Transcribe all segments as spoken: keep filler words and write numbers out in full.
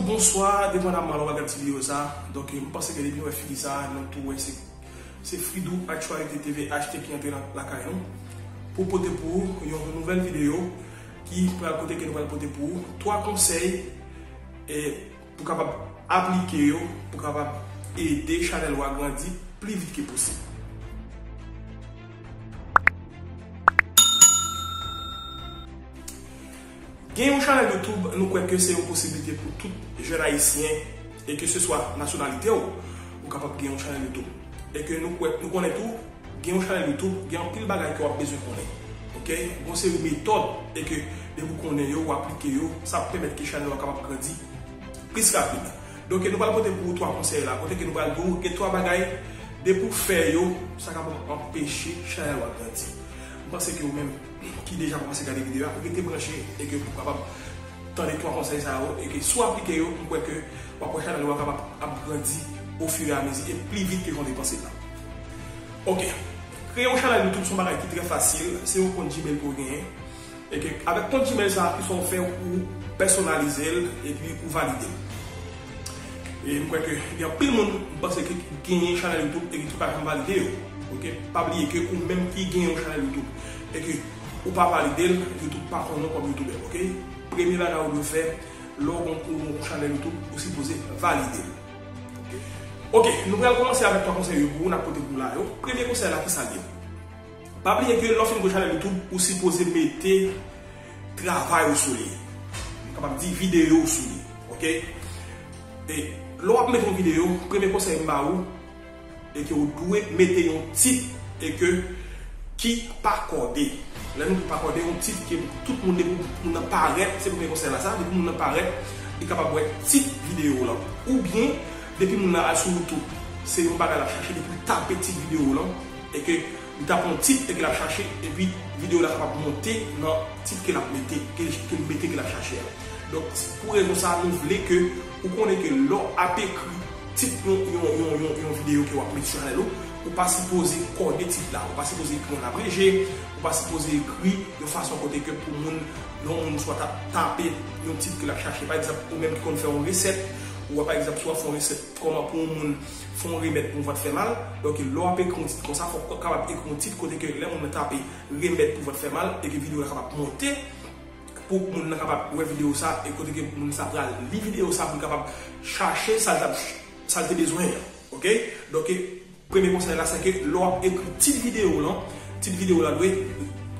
Bonswa, depandaman lè w ap gade ti videyo sa. Donk, m panse ke depi w wè figi sa, nou tou wè se, se Fridou Actualité T V H T ki antre nan lakay nou pou pote pou ou yon nouvèl videyo ki pral kote ke nou pral pote pou ou twa konsèy e pou kapab aplike yo, pou kapab ede chanèl ou a grandi pli vit ke posib. Gen yon chanèl YouTube, nou kwè ke se yon posiblite pou tout jèn ayisyen, e ke se swa nasyonalite w, ou kapab gen yon chanèl YouTube. E ke nou kwè, nou konnen tou, gen yon chanèl YouTube, gen anpil bagay ke w ap bezwen konnen. Oke? Gon seri metòd, e ke depi w konnen yo, w aplike yo, sa ap pèmèt ke chanèl ou a kapab grandi plis rapid. Donk, nou pral pote pou ou twa konsèy la, kote ke nou pral di w gen twa bagay, depi w fè yo, sa kapab anpeche chanèl ou a grandi. M panse ke ou menm ki deja kòmanse gade videyo a, rete branche e ke pou kapab tande twa konsèy sa yo, e ke si w aplike yo, m kwè ke w ap wè chanèl ou a kapab ap grandi ofiramizi e pli vit ke jan w te panse l la. Oke. Kreye yon chanèl YouTube se yon bagay ki trè fasil, se yon kont Gmail pou w genyen. E ke avèk kont Gmail sa, ki sa w fè, ou pèsonalize l epi ou valide l. E m kwè ke gen anpil moun, m panse, ki genyen chanèl YouTube e ki pa janm valide yo. Oke? Pa bliye ke ou menm ki genyen yon chanèl YouTube e ke ou pa valide l, YouTube pa konnen w kòm youtubè. Oke? Premye bagay ou dwe fè, lè w gon, ou gon chanèl YouTube, ou sipoze valide l. Oke? Oke, nou pral kòmanse avèk twa konsèy yo pou ou, n ap pote pou ou la yo. Premye konsèy la, ki sa l ye? Pa bliye ke lè w fin gen yon chanèl YouTube, ou sipoze mete travay ou sou li. M kapab di videyo ou sou li. Oke? E lè w ap mete yon videyo, premye konsèy m ba ou, e ke ou dwe mete yon tit e ke ki pa kòde. Lè nou di pa kòde, yon tit ke tout moun, depi moun nan parèt, se premye konsèy la sa, depi moun nan parèt, li kapab wè tit videyo w lan. Oubyen, depi moun nan al sou YouTube, se yon bagay l ap chache, depi l tape tit videyo w lan, e ke li tape yon tit e ke l ap chache, epi videyo w la kapab monte nan tit ke l ap mete, ke, ke l mete, ke l ap chache a. Donk, pou rezon sa a, nou vle ke ou konnen ke lè w ap ekri tit yon, yon, yon, yon, yon videyo ke w ap met sou chanèl ou, ou pa sipoze kòde tit la, ou pa sipoze ekri an abreje, ou pa sipoze ekri yon fason kote ke pou moun, yon moun swa ta-, tape yon tit ke l ap chache. Pa egzanp, ou menm ki konn fè yon resèt, ou pa egzanp, si w ap fè yon resèt, kòman pou yon moun fè yon remèd pou yon vant fè mal, donk lè w ap ekri yon tit konsa, fòk ou kapab ekri yon tit kote ke lè moun nan tape remèd pou vant fè mal, e ke videyo la kapab monte, pou moun nan kapab wè videyo sa, e kote ke moun sa pral li videyo sa, pou l kapab chache sa l t ap, sa l te bezwen an. Oke? Donk, premye konsèy la, se ke lè w ap ekri tit videyo w lan, tit videyo w lan dwe,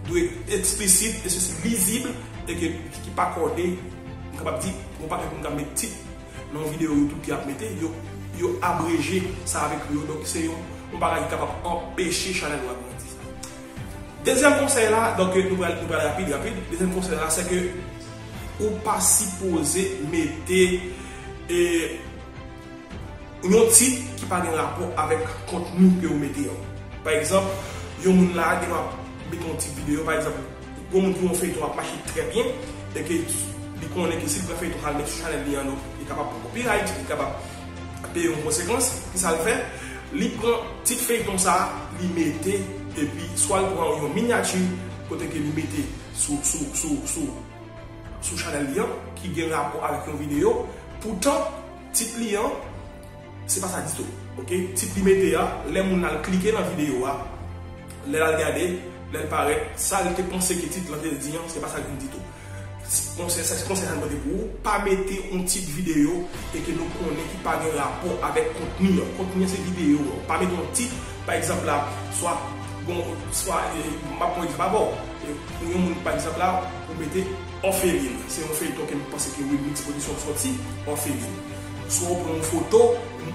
dwe eksplisit, e sesi lizib, e ke, ki pa kòde, m kapab di, gon pakèt moun k ap met tit nan yon videyo YouTube ki ap mete, yo, yo abreje sa avèk yo. Donk, se yon, yon bagay ki kapab anpeche chanèl ou a grandi. Dezyèm konsèy la, donk, nou pral, nou pral rapid, rapid. Dezyèm konsèy la, se ke ou pa sipoze mete, e, yon tit ki pa gen rapò avèk kontni ke ou mete an. Pa egzanp, yon moun la gen dwa mete yon tit videyo, pa egzanp, yon moun ki gen yon feyton ap mache trè byen, e ke li konnen ke si l pran feyton sa l met sou chanèl li an, donk li kapab pran copyright, li kapab peye yon konsekans. Ki sa l fè? Li pran tit feyton sa, li mete, epi swa l pran yon minyati kote ke li mete sou, sou, sou, sou, sou chanèl li an, ki gen rapò avèk yon videyo. Poutan, tit li an, se pa sa ditou. Oke? Tit li mete a, lè moun nan al klike nan videyo a, lè l al gade, lè l parèt, sa l te panse ke tit lan te di an, se pa sa l vin ditou. Konsèy, sa, konsèy sa m pote pou ou, pa mete yon tit videyo e ke nou konnen ki pa gen rapò avèk kontni an. Kontni an se videyo an. Pa mete yon tit, pa egzanp la, swa, bon, swa, e, m ap pran egzanp avè w. E, pou yon moun, pa egzanp la, ou mete Òfelin. Se yon feyton ke m panse ke Wilmix Production sòti, Òfelin. Swa ou pran yon foto,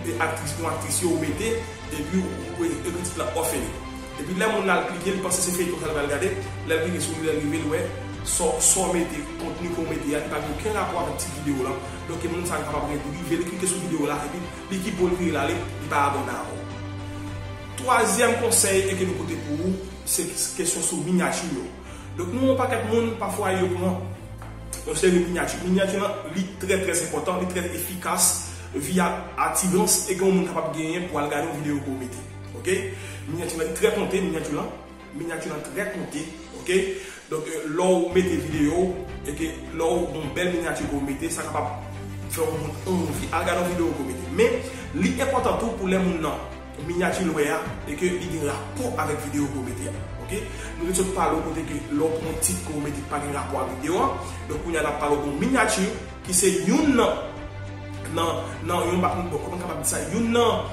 e, aktris, yon aktris yo ou mete, epi ou, ou ekri tit la Òfelin. Epi lè moun nan al klike, li panse se feyton sa l pral gade, lè l klike sou li, lè l rive, l wè sa w, sa w mete, kontni ke w mete a, li pa gen okenn rapò avèk tit videyo lan. Donk, moun sa a kapab ret rive, li klike sou videyo la, epi li ki bò l vire l ale, li pa abòne avè w. Twazyèm konsèy e ke nou pote pou ou, se kesyon sou minyati yo. Donk, nou wè yon pakèt moun, pafwa, yo pran yon seri minyati. Minyati lan, li trè, trè enpòtan, li trè efikas via atirans e ke yon moun kapab genyen pou al gade yon videyo ke w mete. Oke? Minyati lan, li trè konte, minyati lan. Minyati lan trè konte. Oke? Donk, e, lè w mete videyo, e ke lè w gon bèl minyati ke w mete, sa kapab fè yon moun anvi al gade yon videyo ke w mete. Men, li enpòtan tou pou lè moun nan minyati l wè a e ke li gen rapò avèk videyo ke w mete a. Oke? Nou te sot pale w kote ke lè w pran yon tit ke w mete ki pa gen rapò ak videyo a. Donk, kounye a n ap pale w de yon minyati ki se youn nan, nan, nan yon ba-, bon, kòman m kapab di sa? Youn nan,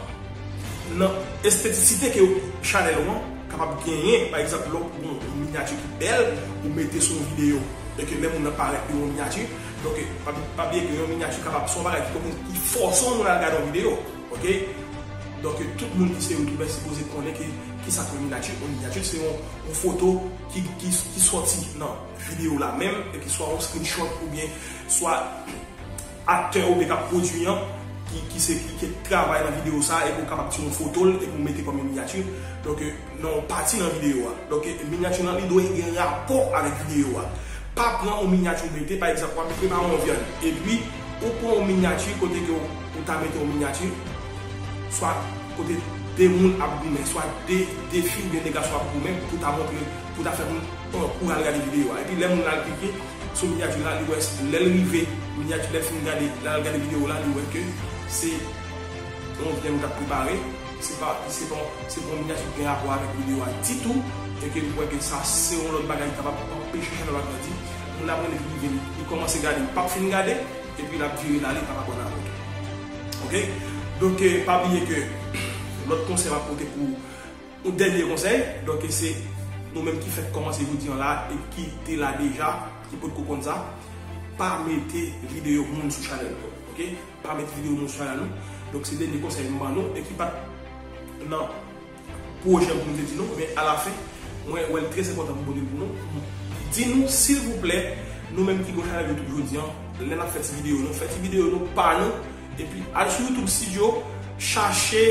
nan estetisite ke chanèl ou an kapab genyen. Pa egzanp, lè w pran yon minyati ki bèl, ou mete sou yon videyo, e ke lè moun nan parèt li yon minyati. Donk, pa, pa bliye ke yon minyati kapab se yon bagay ki, ki fòse yon moun al gade yon videyo. Oke? Donk, tout moun ki se youtubè sipoze konnen ke, kisa ke yon minyati. Yon minyati, se yon, yon foto ki, ki, ki sòti nan videyo la menm, e ki swa yon screenshot oubyen swa aktè oubyen k ap pwodui an, ki, ki se, ki, ki travay nan videyo sa, e pou w kapab tire yon foto l, e pou w mete kòm yon minyati. Donk, nan yon pati nan videyo a. Donk, minyati lan, li dwe gen rapò avèk videyo a. Pa pran yon minyati ou mete, pa egzanp, w ap prepare yon vyann, epi ou pran yon minyati kote ke w, ou ta mete yon minyati, swa kote de moun ap goumen, swa de, de fi oubyen de gason ap goumen, pou ta montre, pou ta fè moun pran kou al gade videyo a. Epi lè moun la al klike sou minyati la, li wè, lè l rive, minyati, lè l fin gade, lè l al gade videyo la, li wè ke se yon vyann ou t ap prepare, se pa, se pa, se pa yon minyati ki gen rapò avèk videyo a ditou, e ke li wè ke sa se yon lòt bagay ki kapab anpeche chanèl la grandi. Moun la konnen li rive, li kòmanse gade, li p ap fin gade, epi l ap vire l ale, li p ap abòne avè w. Oke? Donk, eh, pa bliye ke lòt konsèy m ap pote pou yon dènye konsèy, donk, se nou menm ki fèk kòmanse jodi an la e ki te la deja, ki potko konn sa, pa mete videyo moun sou chanèl nou, oke? Pa mete videyo moun sou chanèl nou. Donk, se dènye konsèy m ban nou e ki pa t nan pwojè m pou m te di nou, men alafen, mwen wè l trè enpòtan pou m pote l pou nou. Di nou, silvouplè, nou menm ki gen chanèl YouTube jodi an, lè n ap fè ti videyo nou, fè ti videyo nou pa nou, epi al sou YouTube Studio, chache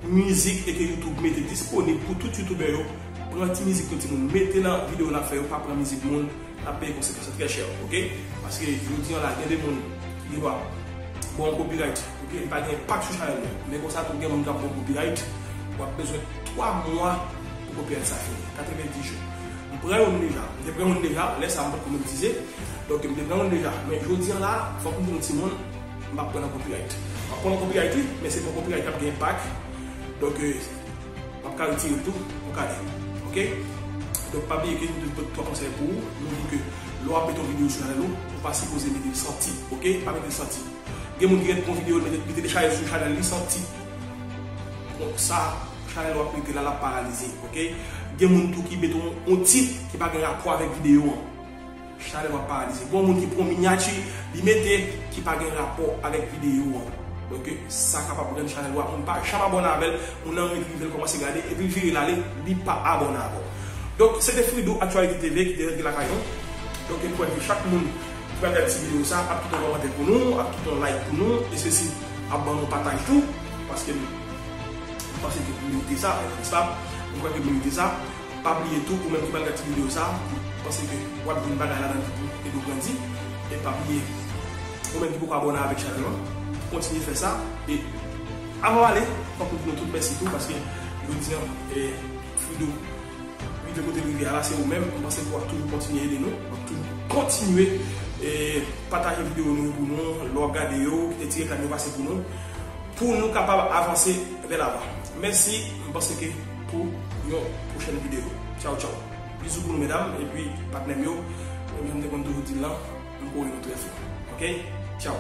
mizik e ke YouTube mete disponib pou tout youtubè yo. Pran ti mizik nou timoun, mete nan videyo n ap fè yo, pa pran mizik moun, n ap peye konsekans yo trè chè, oke? Paske jodi an la, gen de moun ki gen dwa ba w yon copyright, oke? Li pa gen enpak sou chanèl nou. Men konsa tou, gen moun k ap ba w copyright, w ap bezwen twa mwa pou copyright sa fini, katrevenndis jou. M pran youn deja, m te pran youn deja, lè sa a m potko monetize. Donk, m te pran youn deja. Men jodi an la, fòk m di nou timoun, m ap pran nan copyright. M ap pran nan copyright, wi, men se pa yon copyright k ap gen enpak. Donk, eh, m ap ka retire l tou, ou ka di. Oke? Donk, pa bliye ke nou te pote twa konsèy pou ou. Nou di ke lè w ap mete yon videyo sou chanèl ou, ou pa sipoze mete l san tit, oke? Pa mete l san tit. Gen moun ki ret pran videyo, li mete, li telechaje l sou chanèl li san tit. Bon, sa, chanèl w ap rete la, l ap paralize, oke? Gen moun tou ki mete yon, yon tit ki pa gen rapò avèk videyo an. Chanèl w ap paralize. Gen moun ki pran minyati, li mete ki pa gen rapò avèk videyo an. Donk, sa kapab rann chanèl w a, moun pa janm abòne avè l, moun nan rive l kòmanse gade, epi l vire l ale, li pa abòne avè w. Donk, se te Fridou Actualité T V ki te rantre lakay nou. Donk, nou kwè ke chak moun ki pral gade ti videyo sa ap kite yon kòmantè pou nou, ap kite yon like pou nou, e sesi ap ban nou pataj tou, paske m panse ke nou merite sa, nèspa? M kwè ke nou merite sa. Pa bliye tou, ou menm ki pral gade ti videyo sa, m panse ke w ap jwenn bagay ladan l ki pou ede w grandi. E pa bliye, ou menm ki poko abòne avèk chanèl lan, kontinye fè sa. E avan w ale, fòk nou di nou tout mèsi tou, paske jodi an, eh, Fridou rive kote l rive a la, se ou menm. M panse ke w ap toujou kontinye ede nou, w ap toujou kontinye, eh, pataje videyo nou yo pou nou, lè w ap gade yo, kite ti reklam yo pase pou nou, pou nou kapab avanse vè lavan. Mèsi, m panse ke pou yon pwochèn videyo. Tchaw, tchaw. Bizou pou nou, medam, epi patnè m yo, menm jan m te konn toujou di l lan, m kore nou trè fò. Oke? Tchaw.